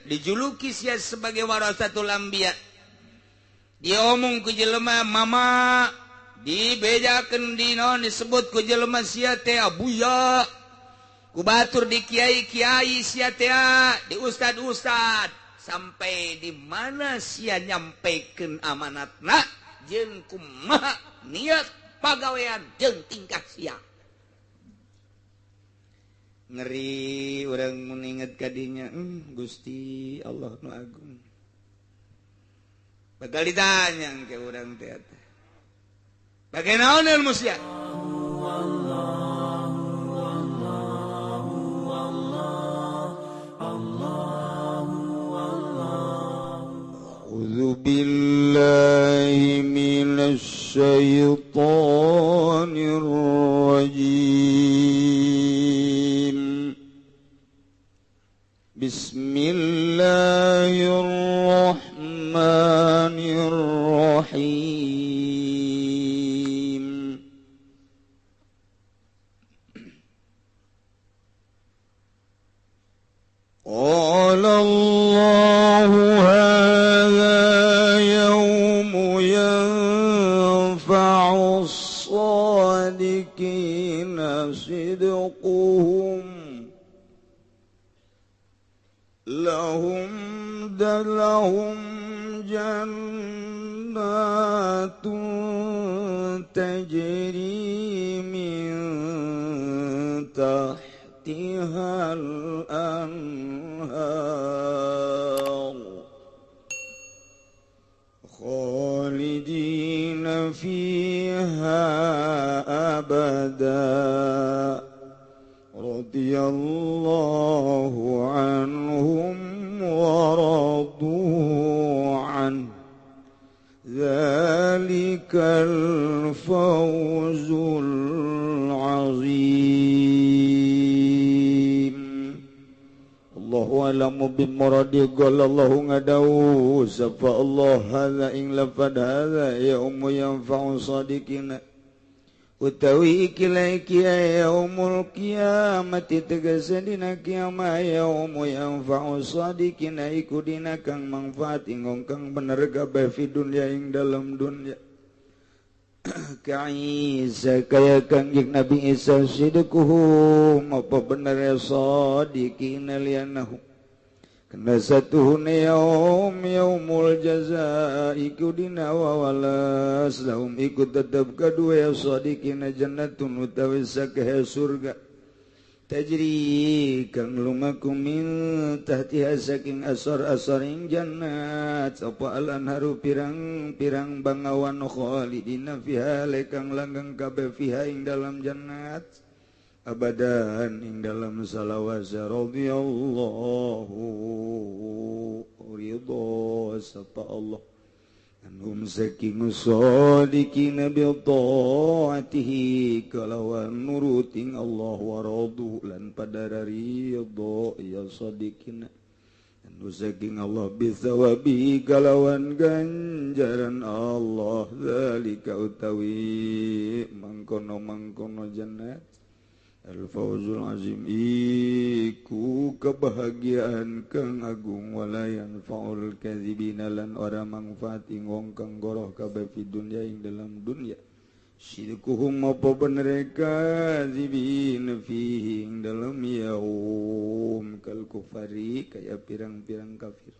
Dijuluki sia sebagai warasatul anbiya. Diomong ku jelema mama, dibejakeun di naon disebut ku jelema sia teh abuya. Ku batur di kiai-kiai sia teh, di ustad-ustad. Sampai di mana sia nyampaikan amanatna jeung kumaha niat pagawean jeung tingkah sia. Ngeri urang mun inget ka dinya, Gusti Allah nu agung. Bakal ditanya ke urang teh. Bagaimana ilmu sia? أعوذ بالله من الشيطان الرجيم. بسم الله الرحمن الرحيم. قال الله هذا يوم ينفع الصادقين صدقهم لهم جنات تجري من تحتها الأنهار خالدين فيها أبدا رضي الله عنهم ورضوا عنه ذلك الفوز العظيم. Allahu a'lamu bimuradi qala Allahu ngadau safa Allah hadza ing lafad hadza yaumu yanfa'u sadiqina utawi ikilah iki yaumul qiyamati tegese dina kiamat yaumu yanfa'u sadiqina iku dina kang mangfaat ing wong kang bener kabeh fi dunya ing dalam dunya. Ka Isa kaya Kangjeng Nabi Isa sidquhum apa bener ya sadiqina lianahu kena satuhune yaum yaumul jazaa iku dina wawalas lahum iku tetep kadua ya sadiqina jannatun utawi sakehe surga tajri kang lumaku min tahtiha saking asar-asaring jannat apa al-anharu pirang-pirang bangawan khalidina fiha lekang langgang kabeh fiha ing dalam jannat abadan ing dalam salawasa radhiyallahu ridha sapa Allah anhum saking sadiqina bi taatihi kalawan nuruting Allah wa radu lan pada ridha ya sadiqina anu saking Allah bi thawabi kalawan ganjaran Allah zalika utawi mangkono-mangkono jannat al-fawzul azim iku kebahagiaan kang agung wala yanfa'ul kadzibina lan ora mangfaat ing wong kang goroh kabeh fi dunya ing dalam dunya sidquhum apa bener kadzibin fihi ing dalam yaum kal kufari kaya pirang-pirang kafir.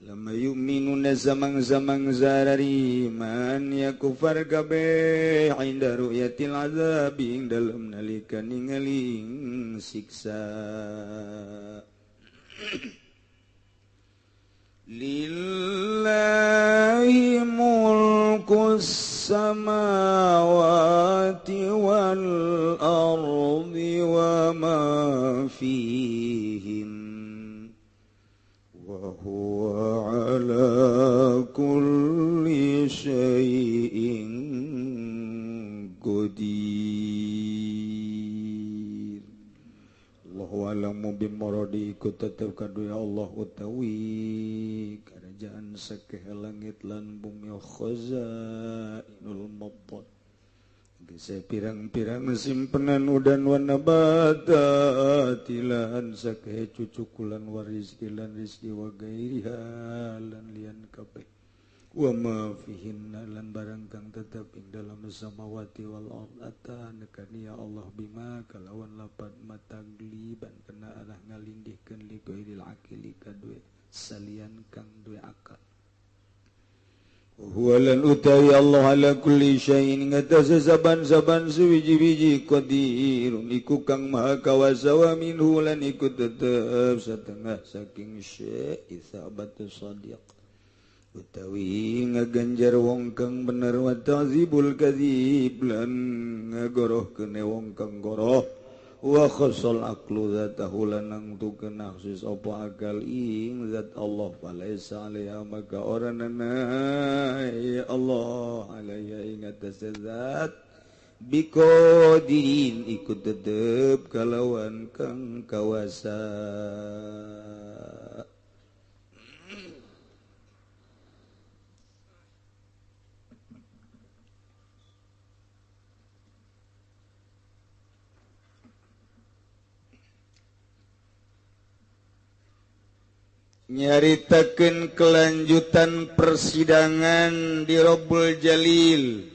Lama yu'minuna zamang-zamang zarari man ya kufar kabeh inda ru'yatil azab ing dalem nalika ningali siksa. Lillahi mulkus samawati wal ardi wa ma fihin wa huwa ala kulli syai'in qadir. Allahu a'lamu bimuradi iku tetep kadu ya Allah utawi kerajaan sakeh langit lan bumi khazainul mabad Gese pirang-pirang simpenan udan wana batatilan sakehe cucukulan warizkilan rizki wa gairiha lan lian kabeh wa ma fihinna lan barang kang tetep ing dalam samawati wal ardh ata nekani ya Allah bima kalawan lapat matagliban kena arah ngalindihkeun li ghairil aqili kadue salian kang duwe akal. Huwalan utawi Allah ala kulli syai'in ngatasi saban-saban suwiji-wiji qadirun iku kang maha kawasa wa minhu lan iku tetep setengah saking syai' isabatu sadiq utawi ngaganjar wong kang bener wa ta'zibul kadzib lan ngagorohkeun wong kang goroh wa khassal aqlu zatahu lan nangtukeun khusus apa akal ing zat Allah falaisa alaiha maka ora nana ya Allah alaiha ing atas zat biqadirin iku tetep kalawan kang kawasa. Nyaritakeun kelanjutan persidangan di Rabbul Jalil.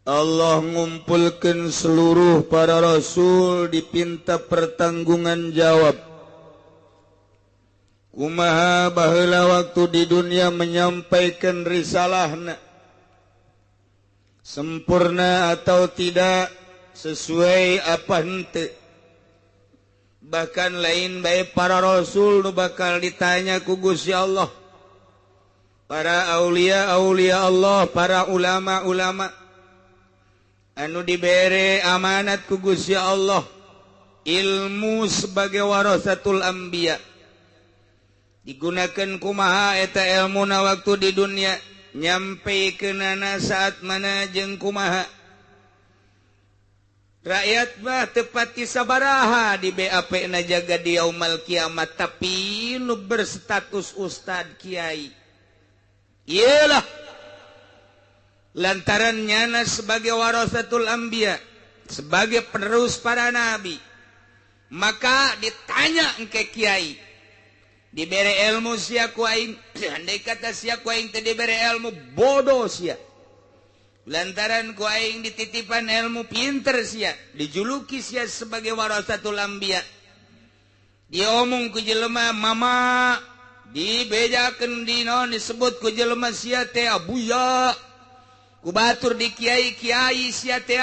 Allah ngumpulkeun seluruh para rasul dipinta pertanggungan jawab. Kumaha baheula waktu di dunia menyampaikan risalahna, sempurna atau tidak, sesuai apa henteu. Bahkan lain baik para rasul nu bakal ditanya ku Gusti Allah, para aulia aulia Allah, para ulama ulama anu dibere amanat ku Gusti Allah ilmu sebagai warasatul anbiya, digunakan kumaha eta ilmuna waktu di dunia, nyampe keunana saat mana jeung kumaha. Rakyat mah tepati sabaraha di BAP na jaga di yaumal kiamat, tapi nu berstatus ustad kiai iyalah lantaran nyana sebagai warasatul anbiya, sebagai penerus para nabi, maka ditanya engke kiai dibere ilmu sia ku aing, andai kata sia ku aing teu dibere ilmu bodoh sia. Lantaran ku aing dititipan ilmu pinter sia, dijuluki sia sebagai warasatul anbiya. Diomong ku jelema mama, dibejakeun di naon disebut ku jelema sia teh abuya. Ku batur di kiai-kiai sia teh,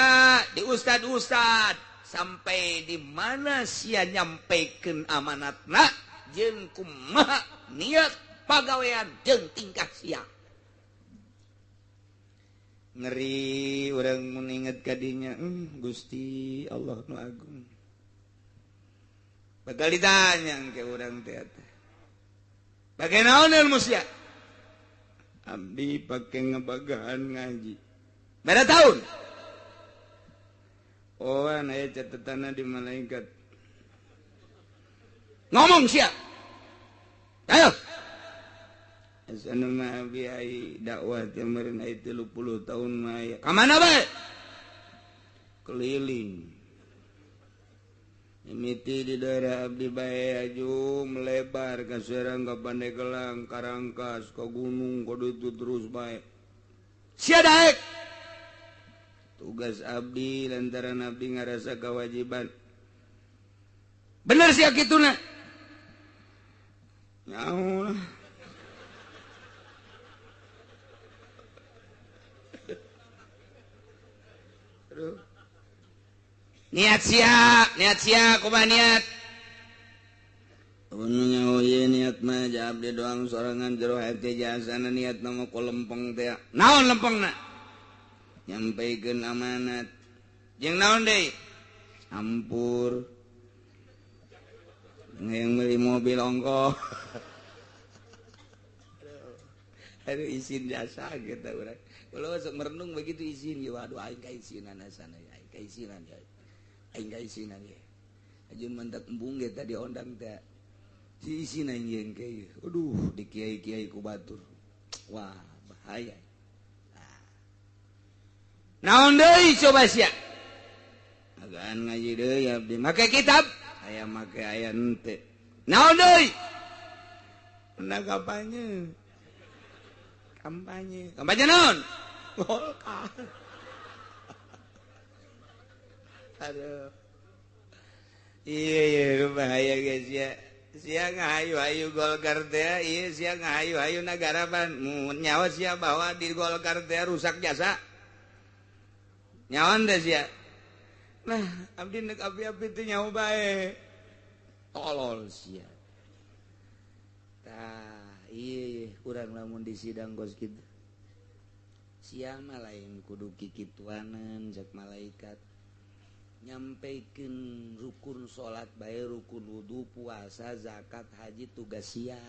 di ustad-ustad, sampai di mana sia nyampekeun amanatna jeung kumaha niat pagawean jeung tingkah sia. Ngeri orang mengingat kadinya, Gusti Allah nu agung. Bakal ditanya ke orang teh. Pakai naon ilmu sia? Abdi pakai ngebagahan ngaji. Berapa tahun? Oh, aya catatanna di malaikat. Ngomong sia. Ayo. Asana mah abi ai dakwah teh meureun ai 30 tahun mah aya. Ka mana bae? Keliling. Mimiti di daerah abdi bae aju melebar ka Serang, ka Pandeglang, Karangkas, ka gunung, ka ditu terus bae. Sia daek. Tugas abdi lantaran abdi ngarasa kewajiban. Bener sia kituna? Nyaho lah. Niat sia, kumaha niat? Nyaho ieu niat mah jawab di doang sorangan jero hati jasana niat nama ku lempeng teh. Naon lempengna? Nyampaikeun amanat. Jeung naon deui? Ampur. Yang beli mobil ongkoh. Aduh izin jasa gitu urang. Kalau masuk merenung begitu izin ya, waduh aing kaisinan asana ya, aing kaisinan ya. Aing kaisinan ya. Ajun mantak embung ge tadi ondang teh. Si izin aing jeung kieu. Aduh, di kiai-kiai ku batur. Wah, bahaya. Nah. Naon deui coba sia? Agaan ngaji deui abdi make kitab, aya make aya henteu. Naon deui? Nah kampanye. Kampanye. Kampanye naon? Golkar. Aduh. Iya iya bahaya guys ya. Sia ngahayu-hayu Golkar teh, iya sia ngahayu-hayu nagara pan nyawa sia bahwa di Golkar teh rusak jasa. Nyawan teh sia. Nah, abdi nek api-api teh nyawa bae. Tolol sia. Tah, iya kurang lamun di sidang kos kitu. Sia mah lain kudu kikituanan cek malaikat. Nyampaikan rukun salat bae, rukun wudu, puasa, zakat, haji tugas sia.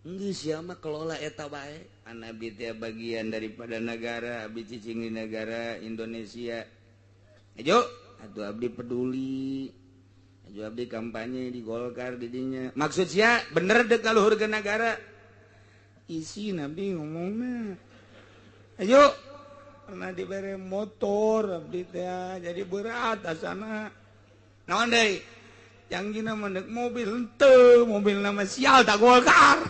Geus sia mah kelola eta bae. An abdi teh bagian daripada negara, abdi cicing di negara Indonesia. Ayo, atuh abdi peduli. Ayo abdi kampanye di Golkar di dinya. Maksud sia bener dek kaluhurkeun nagara. Isi abdi ngomongna. Ayo pernah diberi motor abdi teh jadi berat asana. Naon deui? Jangjina mendek mobil henteu, mobil nama sial tak Golkar.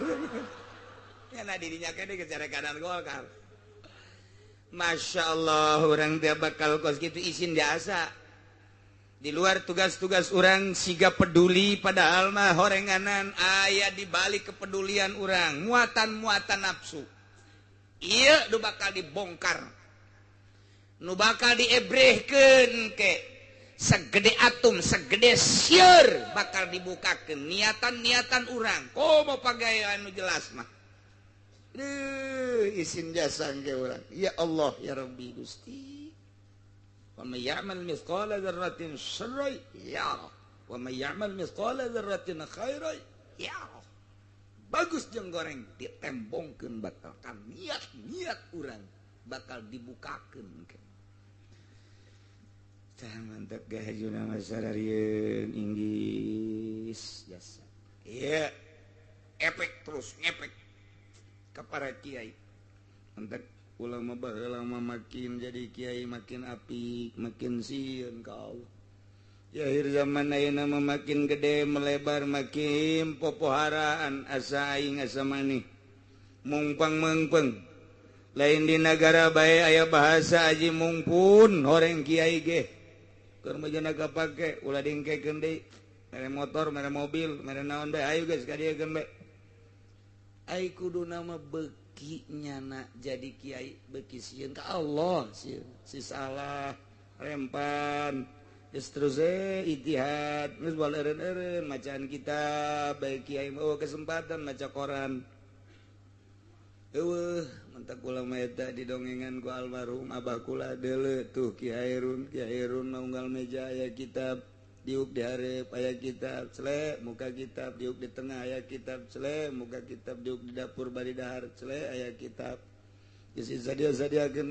Ya nah dirinya kene geus kanan Golkar. Masya Allah orang teh bakal kos kitu isin jasa. Di luar tugas-tugas orang siga peduli padahal mah horenganan aya di balik kepedulian orang, muatan-muatan nafsu. Ieu nu bakal dibongkar. Nu bakal diebrehkeun ke segede atom, segede sieur bakal dibukakeun niatan-niatan urang. Komo pagawean nu jelas mah. Duh, isin jasa ke urang. Ya Allah ya Rabbi Gusti. Wa may ya'mal mithqala dzarratin syarran yarah wa may ya'mal mithqala dzarratin khairan yarah. Bagus jeung goreng ditembongkeun bakal kan niat-niat urang bakal dibukakeun ke. Tah mantap gahajuna masararieun inggis jasa. Iya, efek terus ngepek ka para kiai. Mantap ulama baheula mah makin jadi kiai makin apik, makin sieun ka Allah. Ya akhir zaman ayeuna mah makin gede melebar makin popoharaan asa aing asa maneh. Mungpang meungpeung. Lain di negara bae aya bahasa aji mungpun horeng kiai ge. Keur majana kapake ulah dingkekeun deui. Mere motor, mere mobil, mere naon bae ayo geus ka dieu keun bae. Ai kuduna mah beuki nyana jadi kiai beuki sieun ka Allah sieun. Si salah rempan geus terus ijtihad geus bal eureun-eureun macaan kitab bae kiai mah kesempatan maca koran. Eueuh mantak ulama eta didongengan ku almarhum abah kula deuleu tuh Ki Hairun, Ki Hairun mah unggal meja aya kitab diuk di hareup aya kitab cele muka kitab diuk di tengah aya kitab cele muka kitab diuk di dapur bari dahar cele aya kitab geus sadia-sadiakeun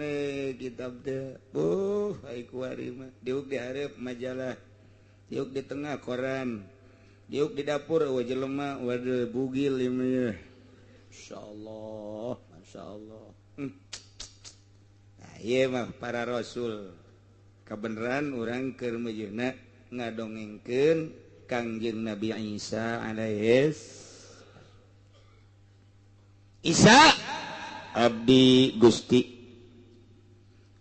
kitab teh buh ai kuari mah diuk di hareup majalah diuk di tengah koran diuk di dapur eueuh jelema waduh bugil ieu mah. Insyaallah, masyaallah. Nah, ieu mah para rasul. Kabeneran urang keur meujeuhna ngadongengkeun Kangjeng Nabi Isa alaihis. Isa abdi Gusti.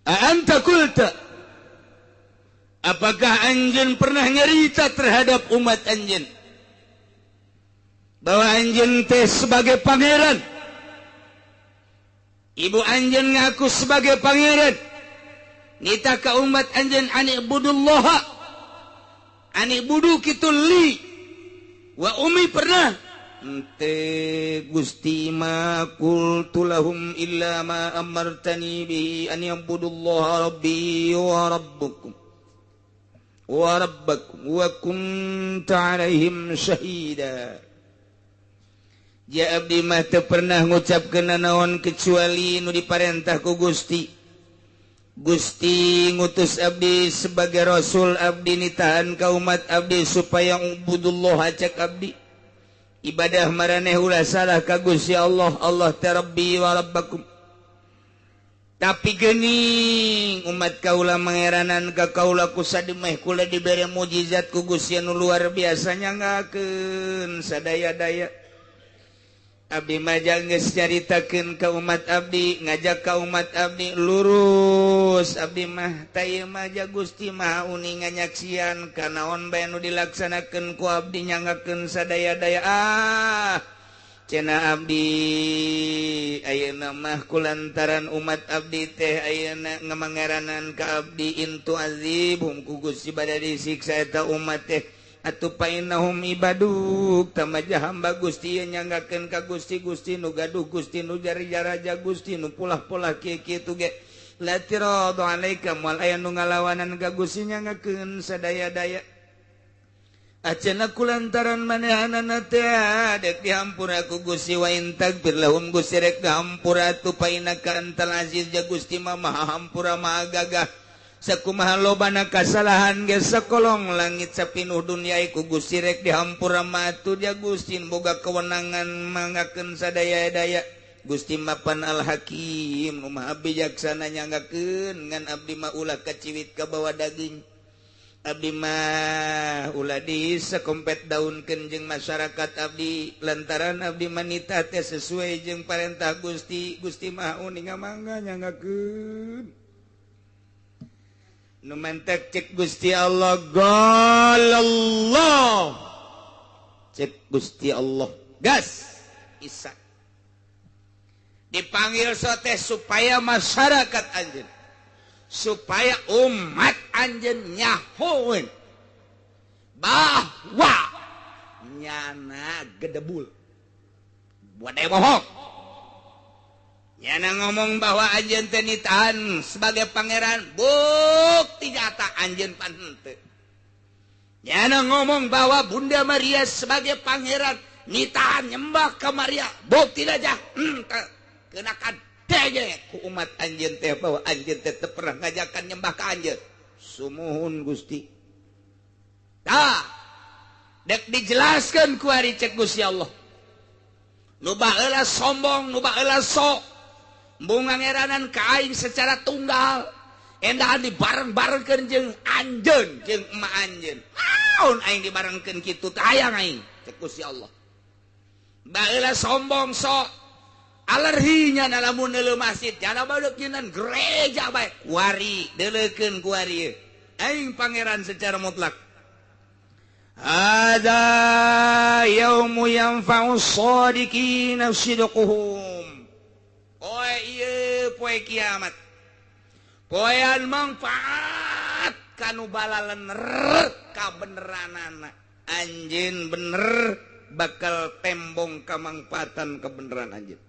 A anta qulta? Apakah anjeun pernah nyarita terhadap umat anjeun bahwa anjeun teh sebagai pangeran? Ibu anjeun ngaku sebagai pangeran. Nita ka umat anjeun ani budullaha, ani budu kitu li wa umi pernah ente Gusti ma qultu lahum illa ma amartani bihi an yabudullaha rabbi wa rabbukum wa rabbakum wa kunta alaihim syahida. Ja abdi mah teu pernah ngucapkeun nanaon kecuali nu diparentah ku Gusti. Gusti ngutus abdi sebagai rasul, abdi nitahan ka umat abdi supaya ubudullah cek abdi. Ibadah maraneh ulah salah ka Gusti Allah, Allah teh Rabbi wa Rabbakum. Tapi gening umat kaula mangeranan ka kaula ku sademeh kula dibere mujizat ku Gusti anu luar biasa nyanggakeun sadaya-daya. Abdi mah geus nyaritakeun ka umat abdi, ngajak ka umat abdi lurus abdi mah ta ieu mah ja Gusti Maha Uninga nyaksian kanaon bae nu dilaksanakeun ku abdi nyanggakeun sadaya-daya. Ah cenah abdi ayeuna mah kulantaran umat abdi teh ayeuna ngamangeranan ka abdi intu azibhum ku Gusti bada disiksa eta umat teh atuh painahum ibaduk tamaja hamba Gusti ieu nyanggakeun ka Gusti Gusti nu gaduh Gusti nu jari-jaraja Gusti nu polah-polah kieu-kieu ge la tiradu alaika moal aya nu ngalawanan ka Gusti nyanggakeun sadaya-daya. Acana kulantaran manehanana teh dek dihampura ku Gusti wa in tagfir lahum Gusti rek dihampura atuh painaka antal aziz ja Gusti mah maha hampura maha gagah sakumaha lobana kasalahan ge sakolong langit sapinuh dunya ku Gusti rek dihampura mah atuh ja Gusti boga kewenangan manggakeun sadaya-daya. Gusti mapan al hakim nu maha bijaksana nyanggakeun ngan abdi mah ulah kaciwit ka bawa daging. Abdi mah ulah disekompet daunkeun jeung masyarakat abdi lantaran abdi manita teh sesuai jeung parentah Gusti. Gusti Maha Uninga mangga nyanggakeun nu mantek cek Gusti Allah galallah cek Gusti Allah gas Isa dipanggil sote supaya masyarakat anjeun supaya umat anjeun nyahoeun bahwa nyana gedebul buat bohong nyana ngomong bahwa anjeun teh nitahan sebagai pangeran bukti nyata anjeun pan henteu. Nyana ngomong bahwa Bunda Maria sebagai pangeran nitahan nyembah ka Maria bukti aja henteu kenakan ku umat anjeun teh bahwa anjeun teh teu pernah ngajakan nyembah ka anjeun. Sumuhun Gusti. Tah dek dijelaskeun ku ari cek Gusti Allah. Nu baheula sombong, nu baheula sok embung ngangeranan ka aing secara tunggal. Endahan dibareng-barengkeun jeung anjeun jeung emak anjeun. Naon aing dibarengkeun kitu teh hayang aing cek Gusti Allah. Baheula sombong sok alerhinya lamun neuleuh masjid jana badeuk nyeunaan gereja bae kuari deuleukeun kuari aing pangeran secara mutlak. Hadza yaumu yanfa'u shadiqina sidquhum. Poe ieu poe kiamat poean manfaat kanu balalener kabeneranana anjeun bener bakal tembong kamangfaatan kebeneran anjeun.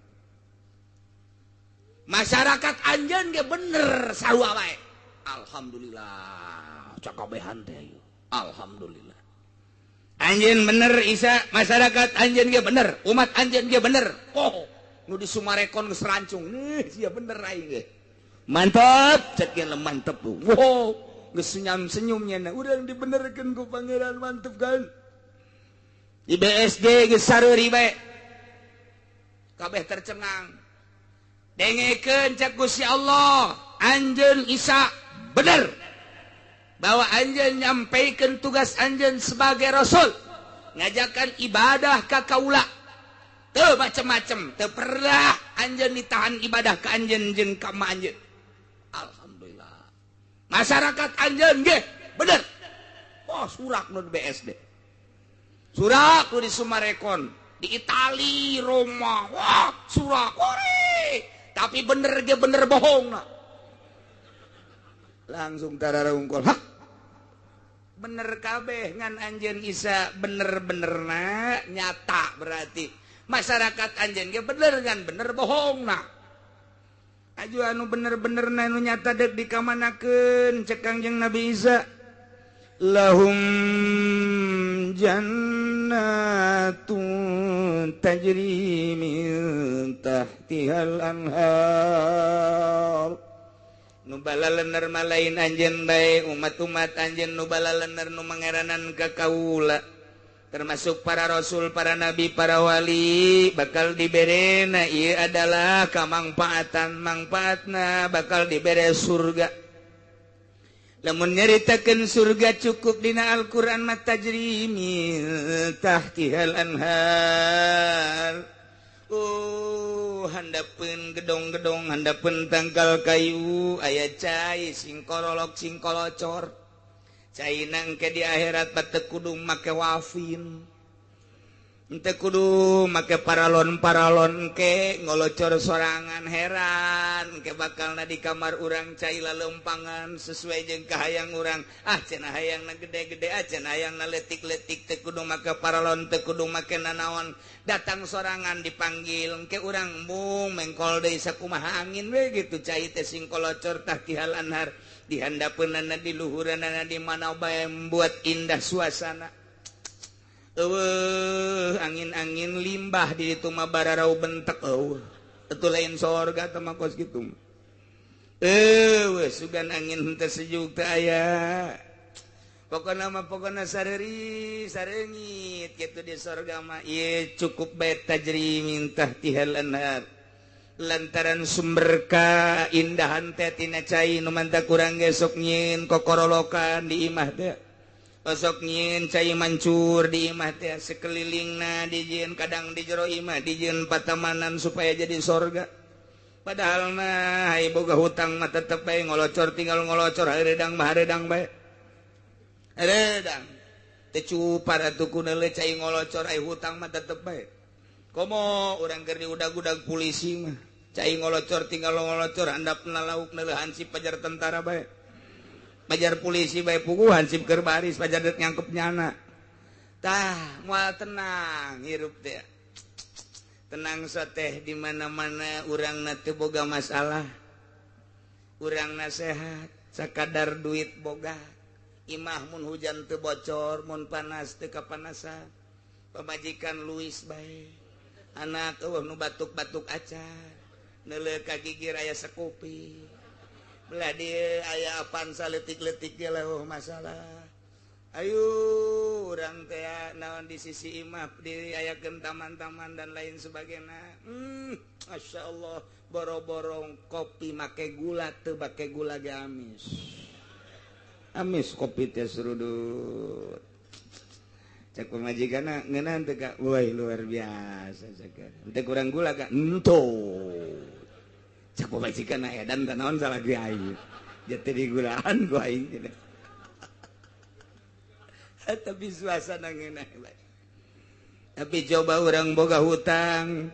Masyarakat anjeun ge bener sarua wae. Alhamdulillah cakabehan teh ayo. Alhamdulillah. Anjeun bener Isa, masyarakat anjeun ge bener, umat anjeun ge bener. Oh, nu di Sumarekon geus rancung. Nih, sia bener aing ge. Mantep, cek ge mantep. Wow, geus senyum-senyum nya. Urang dibenerkeun ku pangeran mantep kan. Di BSD geus sareuri bae. Kabeh tercengang. Dengekeun cek Gusti Allah, anjeun Isa bener bahwa anjeun nyampaikan tugas anjeun sebagai rasul, ngajakan ibadah ka kaula. Teu macem-macem, teu pernah anjeun ditahan ibadah ka anjeun jeung ka ma anjeun. Alhamdulillah. Masyarakat anjeun ge bener. Oh, surak nu di BSD. Surak nu di Sumarekon, di Itali, Roma. Wah, surak ore. Tapi bener ge bener bohong nah. Langsung tararungkol. Hah? Bener kabeh ngan anjeun Isa bener-benerna nyata berarti. Masyarakat anjeun ge bener ngan bener bohong nah. Aju anu bener-benerna nu nyata deuk dikamanakeun cek Kangjeng Nabi Isa. Lahum jannatun tajri min tahtihal anhar. Nu balalener mah lain anjeun bae umat-umat anjeun nu balalener nu mangeranan ka kaula. Termasuk para rasul, para nabi, para wali bakal diberena ieu adalah kamangfaatan, mangfaatna bakal dibere surga. Lamun nyaritakeun surga cukup dina Al-Qur'an mah tajri min tahtihal anhar. Oh, handapeun gedong-gedong, handapeun tangkal kayu aya cai sing korolok sing kolocor. Cai nangke di akhirat teu kudu make wafin, teu kudu make paralon-paralon ke ngolocor sorangan, heran ke bakalna di kamar urang cai lalempangan sesuai jeung kahayang urang. Ah cenah hayangna gede-gede, ah cenah hayangna leutik-leutik, teu kudu make paralon, teu kudu make nanaon, datang sorangan dipanggil ke urang mung mengkol deui sakumaha angin we gitu. Cai teh sing kolocor tahtihal anhar, di handapeunana, di luhuranana, di mana bae membuat indah suasana. Eueuh, angin-angin limbah di ditu mah bararau bentek eueuh. Itu lain sorga teh mah kos kitu. Eueuh, sugan angin henteu sejuk teh aya. Pokona mah pokona sareuri sareungit kitu di sorga mah ieu cukup bae tajri min tahtihal anhar. Lantaran sumber kaindahan teh tina cai nu manta kurang gesok nyieun kokorolokan di imah teh. Osok nyieun cai mancur di imah teh, sekelilingna dijieun, kadang di jero imah dijieun patamanan supaya jadi sorga. Padahal mah ai boga hutang mah tetep bae ngolocor, tinggal ngolocor hareudang mah hareudang bae. Hareudang teu cupar atuh ku neuleuh cai ngolocor, ai hutang mah tetep bae. Komo urang keur diudag-udag polisi mah cai ngolocor tinggal ngolocor, handapna lauk neuleuh hansip pajar tentara bae, pajar polisi bae, puguh hansip keur baris pajar deuk nyangkep nyana. Tah moal tenang hirup teh, tenang soteh di mana-mana urangna teu boga masalah, urangna sehat sakadar duit boga, imah mun hujan teu bocor, mun panas teu kapanasan, pamajikan luis bae, anak eueuh nu batuk-batuk acan, neuleuh ka gigir aya sakopi, belah dieu aya Avanza leutik-leutik ge leuh masalah. Ayo urang teh naon di sisi imah diayakeun taman-taman dan lain sebagainya. Masya Allah, boro-borong kopi make gula teu make gula ge amis. Amis kopi teh serudut. Cek pamajikanna ngeunaan teu ka? Woi luar biasa cek. Teu kurang gula ka? Henteu. Cek pamajikanna edan teh naon salah ge aing. Jatuh digulaan ku aing cenah. Tapi suasana ngeunah. Tapi coba urang boga hutang.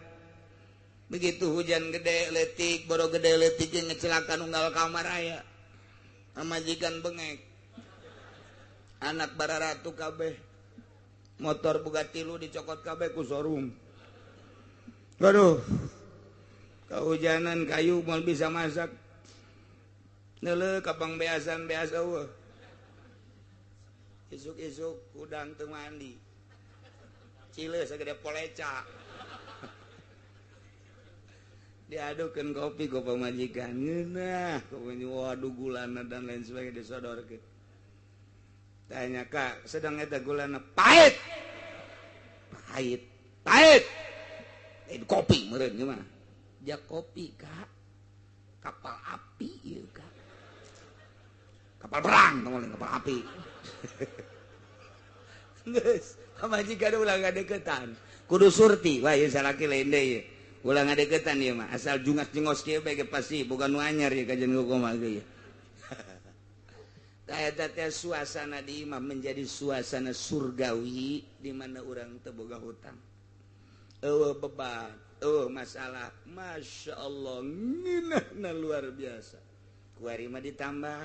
Begitu hujan gede leutik, boro gede leutik jeung ngecelakan unggal kamar aya. Pamajikan bengek. Anak bararatu kabeh. Motor boga tilu dicokot kabeh ku showroom. Waduh. Kehujanan kayu moal bisa masak. Neuleuh ka pangbeasan beas eueuh. Isuk-isuk udang teu mandi. Cile sagede poleca. Diadukeun kopi ku pamajikan. Ngeunah, waduh gulana dan lain sebagainya disodorkeun. Tanya kak, sedang eta gulana pahit. Pahit. Pahit. Kopi meureun ieu mah. Ja kopi kak. Kapal api ieu kak. Kapal perang tong kapal api. Geus, pamajikan ulah ngadeukeutan. Kudu surti, wah ieu salaki lain deui. Ulah ngadeukeutan ieu mah, asal jungas-jungos kieu bae ge pasti boga nu anyar ieu kajian kumaha ge ieu. Tah eta teh suasana di imah menjadi suasana surgawi di mana urang teu boga hutang. Eueuh beban, eueuh masalah. Masya Allah, ngeunahna luar biasa. Kuari mah ditambah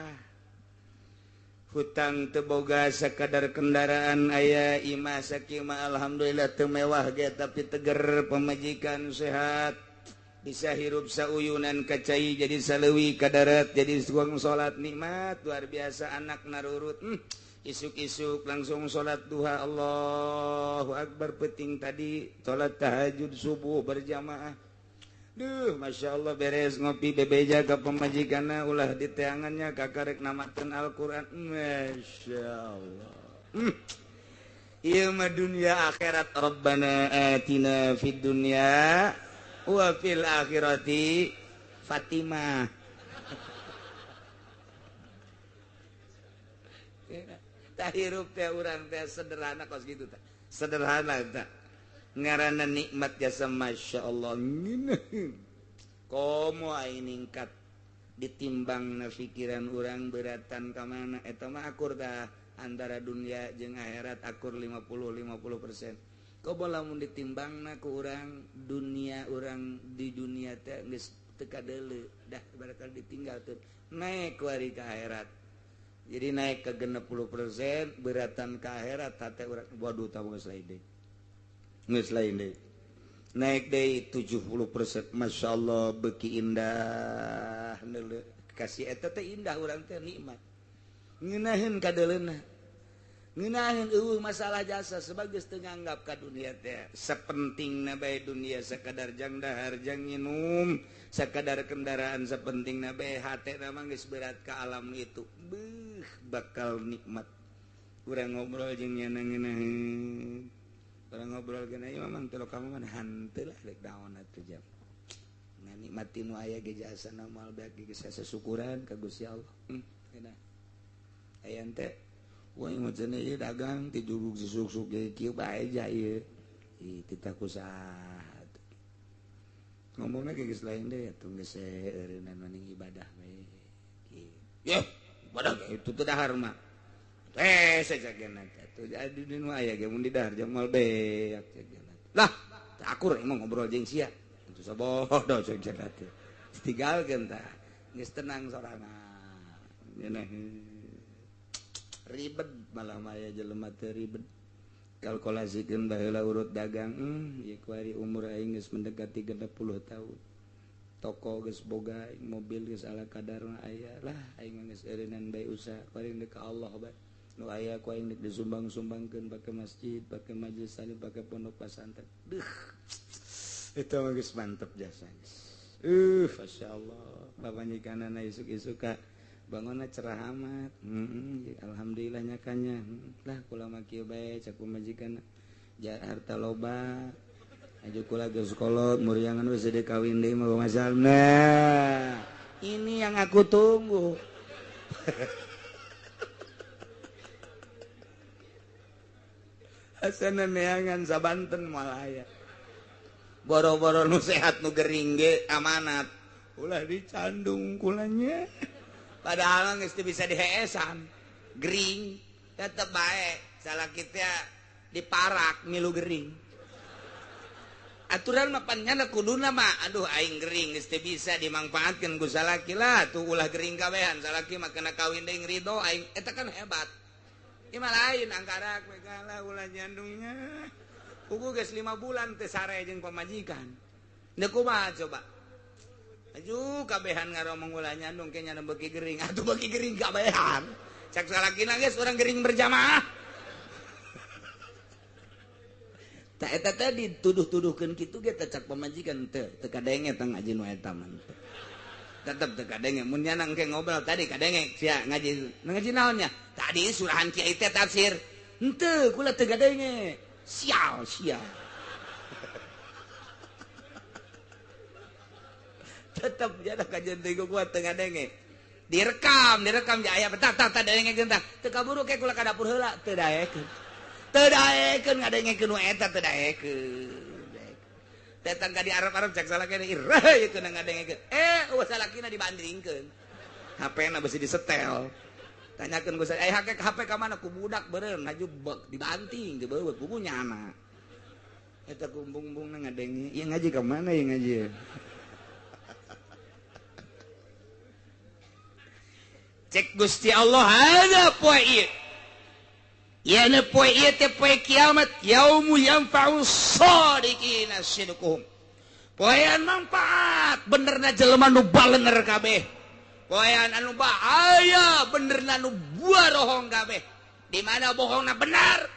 hutang teu boga, sakadar kendaraan aya, imah sakieu mah alhamdulillah teu mewah ge tapi teger, pamajikan sehat, bisa hirup sauyunan kacai jadi saleuwi kadarat jadi suang salat nikmat luar biasa, anak narurut. Isuk-isuk langsung salat duha, Allahu akbar, penting tadi salat tahajud subuh berjamaah. Duh, Masya Allah, beres ngopi bebeja ka pamajikanna ulah diteangannya kakarek namakeun Al-Qur'an. Masya Allah. Ieu mah dunia akhirat. Rabbana atina fid dunya wa fil akhirati Fatimah. Tah hirup teh urang teh sederhana kos kitu tah. Sederhana tah. Ngaranna nikmat jasa Masya Allah. Komo aing ningkat ditimbang na pikiran urang beratan ka mana eta mah akur tah antara dunia jeung akhirat akur 50-50%. Komo lamun ditimbangna ku urang dunia urang di dunia teh geus teu kadeuleu dah bakal ditinggal tuh naik kuari ka akhirat. Jadi naik ke 60% beratan ke akhirat hate urang waduh tah geus lain deui. Geus lain deui. Naik deui 70%, Masya Allah beuki indah kasih eta teh indah urang teh nikmat. Ngeunaheun kadeuleuna. Ngeunaheun eueuh masalah jasa sebab geus teu nganggap ka dunia teh sapentingna bae dunia sakadar jang dahar jang nginum, sakadar kendaraan sapentingna bae hatena mah geus berat ka alam itu. Beuh bakal nikmat. Urang ngobrol jeung nyana ngeunaheun. Orang ngobrol gini, ya memang telo kamu mah hanteu lah rek daon atuh jam. Nah nikmati nu aya ge jasa moal beak ge geus syukuran ka Gusti Allah. Geunah. Aya teh wah mah cenah ieu dagang ti jurug susuk-suk ge kieu bae ja ieu. Ih titah ku saha atuh. Ngomongna ge geus lain deui atuh geus eureunnan maning ibadah we. Kieu. Yeuh, ibadah ge itu teu dahar mah. Saja jadi nu aya ge mun di dahar jeung moal beak lah akur emang ngobrol jeung sia itu sabodo jeung sia teh ditinggalkeun tah geus tenang sorangan nyeuneh ribet malah maya jelema teh ribet kalkulasikeun baheula urut dagang ieu kuari umur aing geus mendekati 60 tahun toko geus boga mobil geus ala kadarna aya lah aing geus eureunnan bae usaha kuari deuk ka Allah bae nu aya ku aing disumbang-sumbangkeun pake masjid, pake majelis salim, pake pondok pesantren. Duh. Itu mah geus mantep jasa geus. Masyaallah. Papanjikanana isuk-isuk ka bangonna cerah amat. Alhamdulillah nya kanya. Lah kula mah kieu bae cak pamajikan ja harta loba. Aju kula geus kolot muriangan we sede kawin deui mah masalna. Ini yang aku tunggu. Asana neangan sabanten malaya. Boro-boro nu sehat nu gering ge amanat. Ulah dicandung kulanya. Padahal geus teu bisa diheesan. Gering tetep bae salaki teh diparak milu gering. Aturan mah pan nyana kuduna mah aduh aing gering geus teu bisa dimangfaatkeun ku salaki lah tuh ulah gering kabehan salaki mah kena kawin deui ridho aing eta kan hebat. Ima lain angkara we kalah ulah nyandungnya. Kuku geus 5 bulan teu sare jeung pamajikan. Deuk kumaha coba? Aduh kabehan ngaromong ulah nyandung ke nyana beuki gering. Atuh beuki gering kabehan. Cak salakina geus urang gering berjamaah. Ta eta teh dituduh-tuduhkeun kitu ge teh cak pamajikan teu teu kadenge teh ngaji nu eta mah. Tetep teu kadenge mun nyana engke ngobrol tadi kadenge sia ngaji. Ngaji naonnya? Tadi surahan kiai teh tafsir. Henteu kula teu kadenge. Sial sial. Tetep jada kajian teh gua teu ngadenge. Direkam, direkam ja aya tah tah tah dengekeun tah. Teu kaburu ke kula ka dapur heula teu daekeun. Teu daekeun ngadengekeun nu eta teu daekeun. Datang ka di Arab-Arab cak salakina irah ieu keuna ngadengekeun. Eueuh salakina dibandingkeun. HP-na beusi disetel. Tanyakeun ku saya, HP ka mana ku budak beureun haju dibanting dibeuweut buku nyana. Eta kumbung-bumbungna ngadenge. Ieu ngaji ka mana ieu ngaji? Cek Gusti Allah ada poe ieu. Ieu poe ieu teh poe kiamat yaumu yanfa'u shadiqina sidquhum. Poean manfaat benerna jelema nu balener kabeh. Poean anu bahaya benerna nu bohong kabeh. Di mana bohongna benar?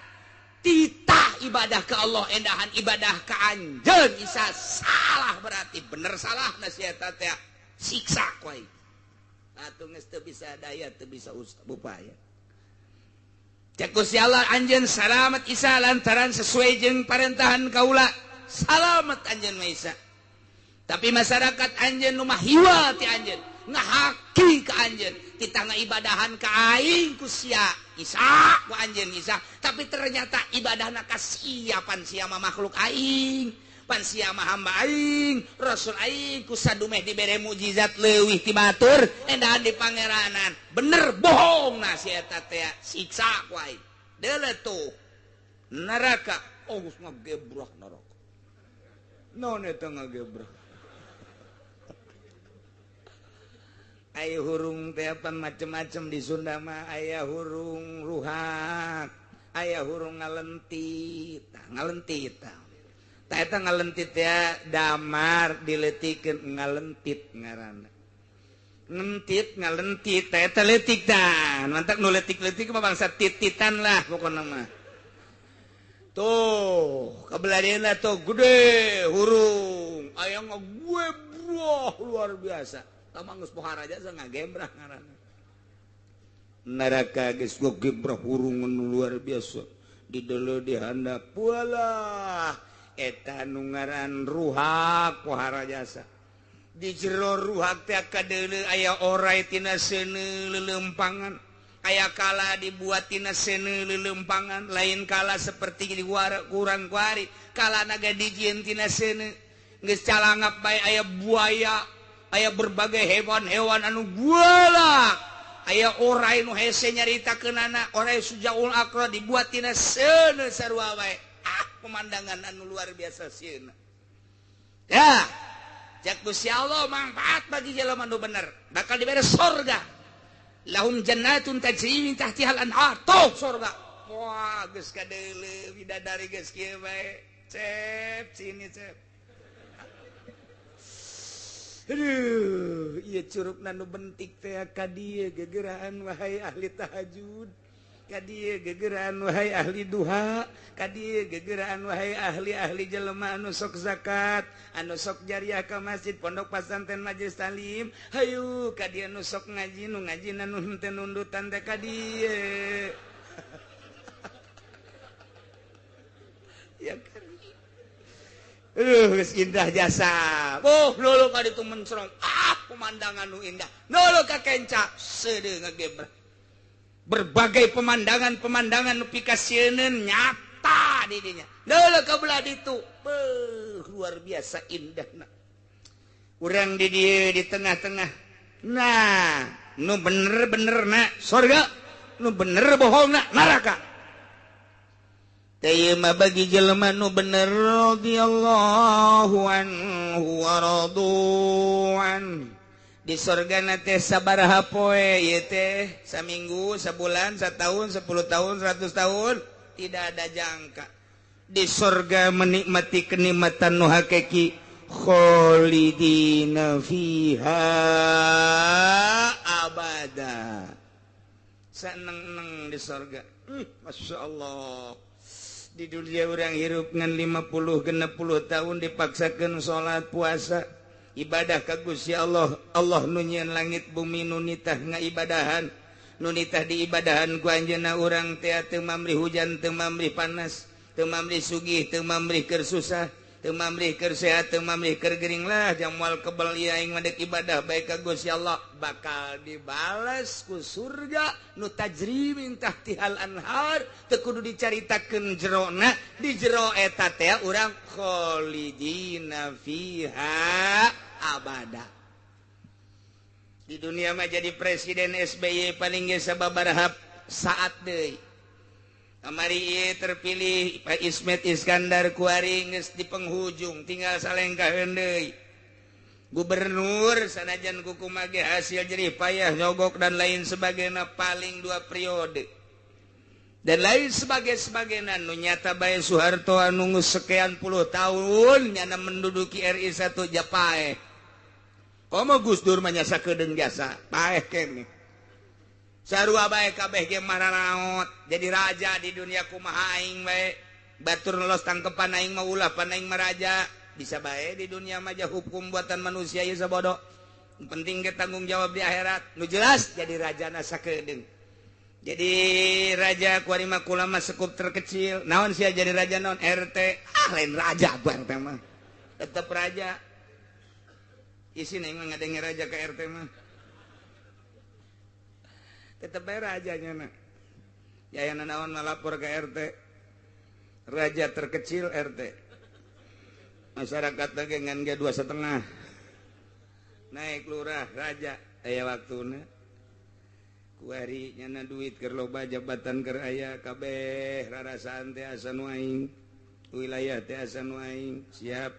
Titah ibadah ke Allah endahan ibadah ke anjeun isa salah berarti bener salah nasihat teh siksa ku aing. Atuh geus teu bisa daya teu bisa upaya. Cek Gusti Allah anjeun salamet Isa lantaran sesuai jeung parentahan kaula. Salamet anjeun mah Isa. Tapi masyarakat anjeun nu mah hiwa ti anjeun, ngahaki ka anjeun, titah ngaibadahan ka aing ku sia Isa ku anjeun Isa, tapi ternyata ibadahna ka sia pan sia mah makhluk aing, pan sia mah hamba aing, rasul aing ku sadumeh dibere mukjizat leuwih ti batur endahan di pangeranan. Bener bohong na si eta teh siksa ku aing. Deuleu tuh neraka, oh geus ngagebrah neraka. Naon eta ngagebrah? Aya hurung teh apa macem-macem di Sunda mah, aya hurung ruhak, aya hurung ngalentit, ngalentit. Tah eta ngalentit ya damar diletikeun ngalentit ngaranna. Ngentit ngalentit tah eta leutik tah. Mantak nu leutik-leutik mah bangsa tititan lah pokona mah. Tuh, kabelah tuh gede hurung, aya ngagebrah luar biasa. Tamang geus pohara jasa ngagebrah ngaranna. Neraka geus ngagebrah hurung luar biasa. Di deuleu di handap walah eta nu ngaran ruhak pohara jasa. Di jero ruhak teh kadeuleu aya orai tina seuneu leuleumpangan. Aya kala dibuat tina seuneu leuleumpangan, lain kala seperti di kurang kuari, kala naga dijieun tina seuneu. Geus calangap bae aya buaya, aya berbagai hewan-hewan anu gualak, aya orai nu hese nyaritakeunana, orai sujaul akra dibuat tina seuneu sarua wae. Ah, pemandangan anu luar biasa sieuna. Ya, cek Gusti Allah manfaat bagi jelema nu bener, bakal dibere sorga. Lahum jannatun tajri min tahtihal anhar. Tuh sorga. Wah, geus kadeuleu bidadari geus kieu bae. Cep sini cep. Aduh, ieu curugna nu bentik teh ka dieu gegeraan wahai ahli tahajud, ka dieu gegeraan wahai ahli duha, ka dieu gegeraan wahai ahli-ahli jelema anu sok zakat, anu sok jariah ka masjid, pondok pesantren, majelis taklim. Hayu ka dieu nu sok ngaji, nu ngajina nu henteu nundutan teh ka dieu. Ya geus indah jasa. Oh, lulu ka ditu mencrong. Ah, pemandangan nu indah. Lulu ka kenca seudeuh ngagebrah. Berbagai pemandangan-pemandangan nu pikasieun nyata di dinya. Lulu ka belah ditu. Beuh, luar biasa indahna. Urang di dieu di tengah-tengah. Nah, nu bener-bener na sorga, nu bener bohongna neraka. Teu mah bagi jelema nu bener radhiyallahu anhu wa radu'an. Di sorgana teh sabaraha poe ieu teh, saminggu, sabulan, satahun, 10 tahun, 100 tahun, tidak ada jangka. Di sorga menikmati kenikmatan nu hakiki kholidina fiha abada. Seneng-neng di sorga. Masya Allah. Di dunia orang hirup ngan 50 60 tahun dipaksakan salat puasa ibadah ka Gusti Allah. Allah nu nyieun langit bumi nu nitah ngaibadahan, nu nitah diibadahan ku anjeunna urang teh teu mamrih hujan, teu mamrih panas, teu mamrih sugih, teu mamrih keur susah, teu mamrih keur sehat, teu mamrih keur gering lah jang moal kebel ieu aing mah dek ibadah bae ka Gusti Allah bakal dibales ku surga nu tajri min tahtihal anhar. Teu kudu dicaritakeun jerona, di jero eta teh urang kholidina fiha abada. Di dunia mah jadi presiden SBY paling ge sababaraha saat deui. Kamari ieu terpilih Pak Ismet Iskandar kuari geus di penghujung tinggal salengkaheun deui. Gubernur sanajan kukumaha ge hasil jerih payah nyogok dan lain sebagainya paling 2 periode. Dan lain sebagainya nu nyata bae Soeharto anu geus sekian puluh tahun nyana menduduki RI 1 japaeh. Komo Gus Dur mah nyasa kedeung jasa paeh keneh. Sarua bae kabeh ge mararaot jadi raja di dunia kumaha aing bae batur lolos tangkepan aing mah ulah pan aing mah raja bisa bae di dunia mah hukum buatan manusia ieu sabodo penting ge tanggung jawab di akhirat nu jelas jadi rajana sakedeung. Jadi raja kuari mah kula mah sekup terkecil. Naon sia jadi raja naon RT? Ah lain raja tuh RT mah. Tetep raja. Isin aing mah ngadenge raja ke RT mah. Tetep bae rajanya na. Ya aya naon mah lapor ke RT. Raja terkecil RT. Masyarakat lagi ngan ge 2,5. Naik lurah raja aya waktuna. Kuari nyana duit keur loba jabatan keur aya kabeh rarasaan teh asa nu aing. Wilayah teh asa nu aing siap.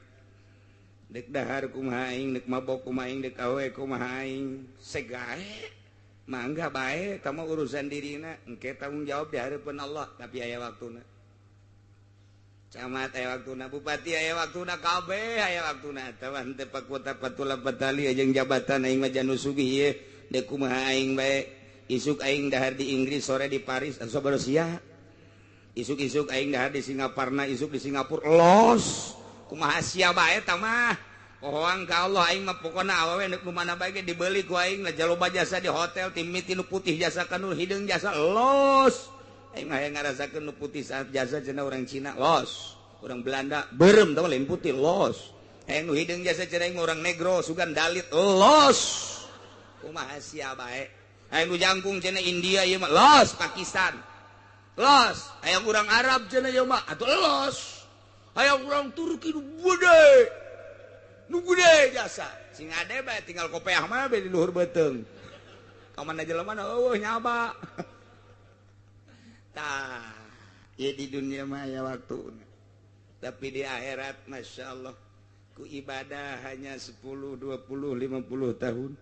Dek dahar kumaha aing, dek mabok kumaha aing, dek awe kumaha aing. Segae mangga bae eta mah urusan dirina, engke tanggung jawab di hareupeun Allah tapi aya waktuna. Camat aya waktuna, bupati aya waktuna, kabeh aya waktuna. Eta mah henteu pakuta patula patali jeung jabatan aing mah janu sugih ieu dek kumaha aing bae. Isuk aing dahar di Inggris, sore di Paris, asa baru sia. Isuk-isuk aing dahar di Singaparna, isuk di Singapura, los. Kumaha sia bae eta mah. Pohoang ka Allah aing mah pokona awewe nu mana bae ge dibeli ku aing lah jaloba jasa di hotel timiti nu putih jasa ka nu hideung jasa los. Aing mah hayang ngarasakeun nu putih saat jasa cenah urang Cina los, urang Belanda beureum tah lain putih los. Hayang nu hideung jasa cenah aing urang negro sugan dalit los. Kumaha sia bae. Hayang nu jangkung cenah India ieu mah los, Pakistan los. Hayang urang Arab cenah ieu mah atuh los. Hayang urang Turki nu gede. Nu gede jasa. Sing ade bae tinggal kopeah mah bae di luhur beuteung. Ka mana jelema na eueuh nyaba. Tah, ieu di dunia mah aya waktuna. Tapi di akhirat Masya Allah ku ibadah hanya 10, 20, 50 tahun.